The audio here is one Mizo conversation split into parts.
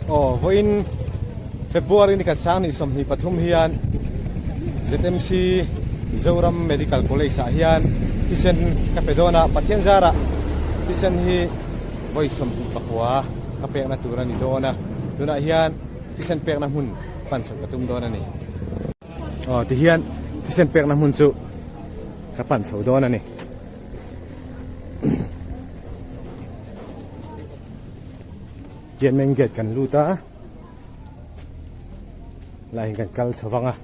Aw vawiin February ni khat sang ni 23 hian ZMC Mizoram Medical College ah hian thisen ka pe dawn a, Pathian zarah thisen hi vawi 29 ka pekna tur a ni dawn a, tunah hian thisen pekna hmun pan chhoh ka tum dawn a ni. Aw tihian thisen pekna hmun chu ka pan chho dawn a ni. Tian main gate kan lut a lai kan kal chho vang a.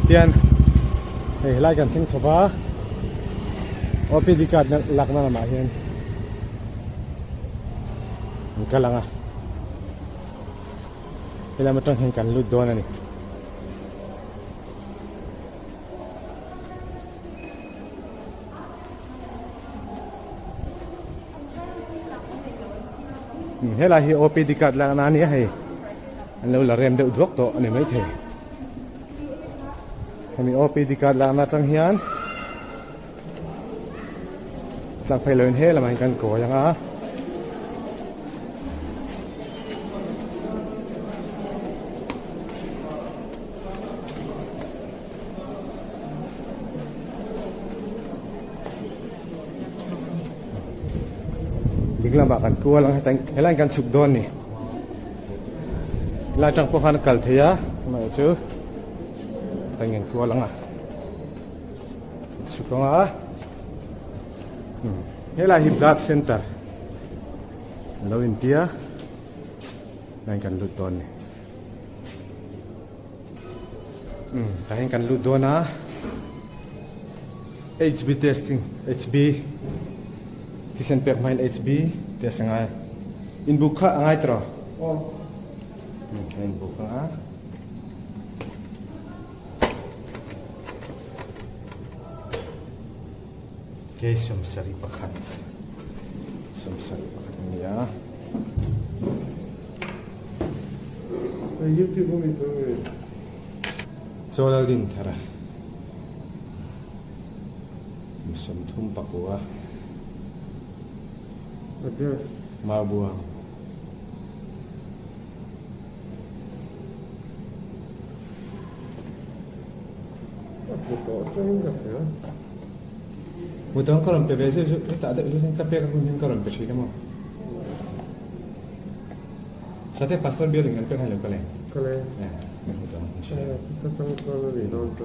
Tian hei helai kan thleng chho va OPD card na lakna lamah hian an kal ang a helam atang hian kan lut dawn a ni. Helai hi OPD card lakna a ni a hei an lo la rem deuh duak tawh a ni maithei hemi OPD card lakna atang hian tlang phei loin he lamah hian kan kawi ang a. Ding lamah kan kual ang heta helaiin kan chhuk dawn ni helai atang pawh khan a kal thei a amaherawh chu heta kan kual ang a chhuk ang a helai hi blood center a lo intia helaiin kan lut dawn ni. Umm tah hian kan lut dawn a HB testing HB thisen pek hma in HB test a ngai in buk kha a ngai tawh aw umm a in buk ang a. Kei 71 71 a ni a. Chaw din thar a 39 Maubuang. Mutang ka rawn pe ve zeuh zeuh hetah deuh hian ka pek a hun hian ka rawn pe thin a maw? Sate pastor building kan pek a ni lo ka leng. Ka leng. Eh, ka hmu tawh ang. Eh, ka tang chuan a nih dawn chu.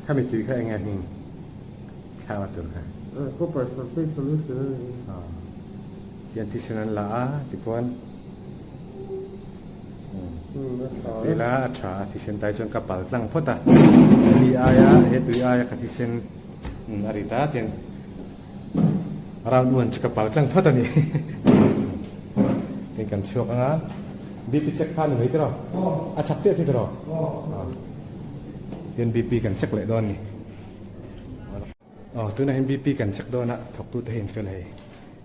Khami tui kha eng nge hming thlakna tur kha? Copper sulfate solution a ni. Tian thisen an la a tichuan tila a tha a thisen tai chuan ka pal tlang phawt a hemi aia he tui aia ka thisen a ri ta tian round one chu ka pal tlang phawt a ni tin kan chhuak anga BP check kha ni mai tiraw a chak chiah khi tiraw tian BP kan check leh dawn a ni. Aw tunah hian BP kan check dawn a thawk tute hi an fel hei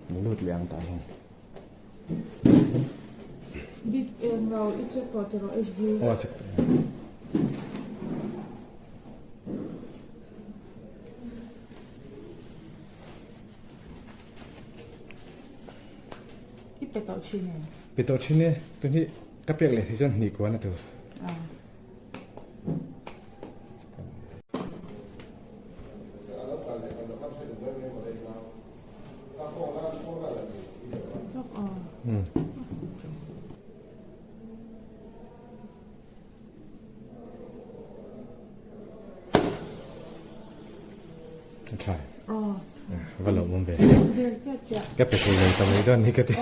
an lut leh ang tah hian. Big eng lo i check tawh tiraw HB? Aw check tawh. pe tawh thin em? Pe tawh thin e, tun hi ka pek leh thei chuan hnih kuan a tur. A tha va lo awm ve ka pe thei lo ta mai dawn ni ka ti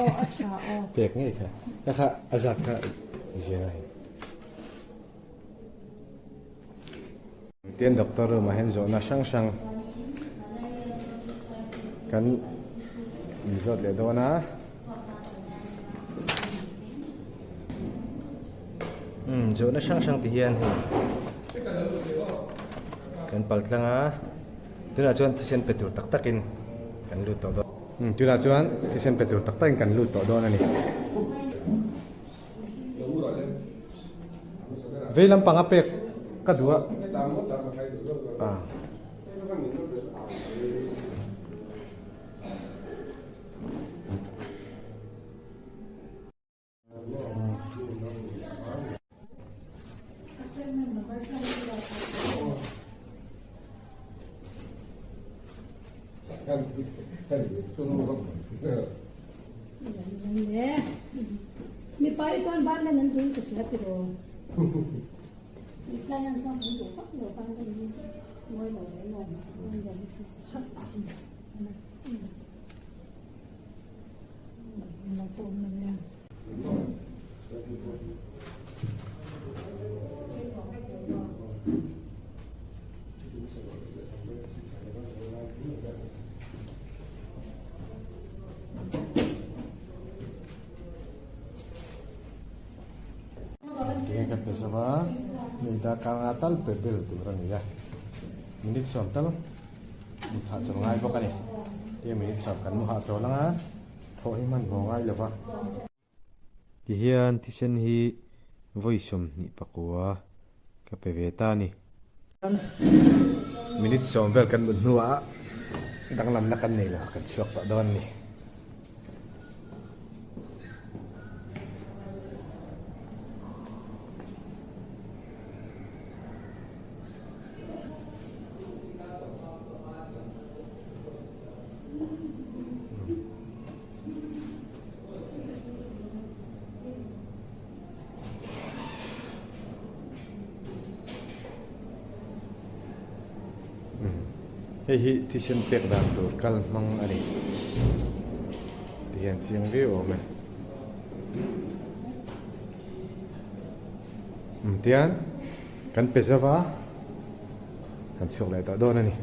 pek ngei kha ka kha a zat kha zia a Tin doctor room ah hian zawhna hrang hrang kan inzawt leh dawn a. Umm zawhna hrang hrang ti hian hei kan pal tlang a tunah chuan thisen pe tur tak takin kan lut tawh dawn. Umm tunah chuan thisen pe tur tak takin kan lut tawh dawn a ni. Vei lampang a pek ka duh a. Ah. Tinge ka pe zo va, ni darkar nga tal pe bel tur a ni a, minute sawm tal mut hahchawl ngai bawk a ni. Tinge minute sawm kan mu hahchawl ang a, thawh hi hmanhmawh ngai lo va. Tihian thisen hi vawi 24 ka pe ve ta a ni. Minute sawm vel kan mut hnuah danglamna kan nei lo kan chhuak tawh dawn a ni. Hei hi thisen pek dan tur kal hmang a ni ti hian chiang viau awm e tian kan pe zova kan chhuak leh tawh dawn a ni.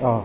Aw.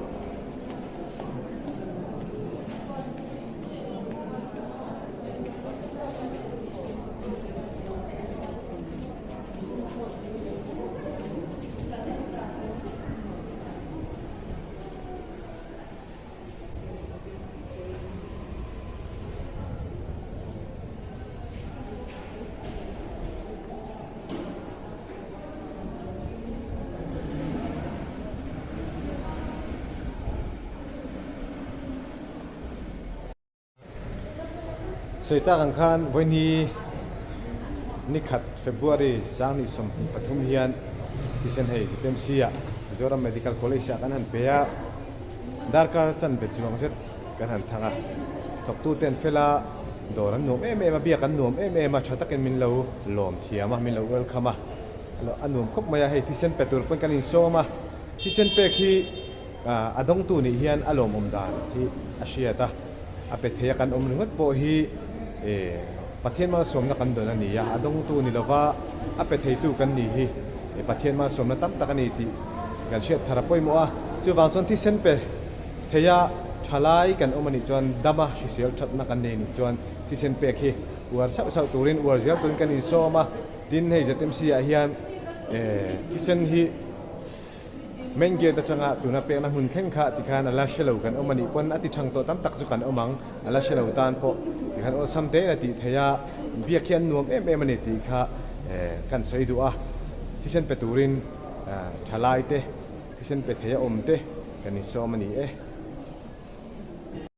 Sawi tak ang khan vawiini nikhat February 2023 hian thisen hei ZMC ah Mizoram Medical College ah kan han pe a, darkar chanve chuang zet kan han thang a, thawktu ten fela dawr an nuam em em a, biak an nuam em em a, tha takin min lo lawm thiam a, min lo welcome a, a nuam khawp mai a, hei thisen pe tur pawn kan insawm a, thisen pek hi a dawngtu nih hian a lawmawm dan hi a hriat a, a pe thei a kan awm ringawt pawh hi Pathian malsawmna kan dawn a ni a, a dawngtu ni lova a pe theitu kan nih hi Pathian malsawmna tam tak a ni tih kan hriat thar a pawimawh a, chuvang chuan thisen pe thei a tha lai kan awm a nih chuan dama hrisel thatna kan nei a nih chuan thisen pek hi. Uar sauh sauh turin uar zel turin kan insawm a, tin hei ZMC ah hian eh thisen hi main gate atanga tuna pekna hmun thleng kha tikhan a la hre lo kan awm a nih pawn a ti thang tawh tam tak chu kan awm ang, a la hre lo tan pawh tikhan awlsam te in a tih theih a, biak hi an nuam em em a ni tih kha eh kan sawi duh a, thisen pe turin ah thalai te thisen pe thei a awm te kan insawm a ni e.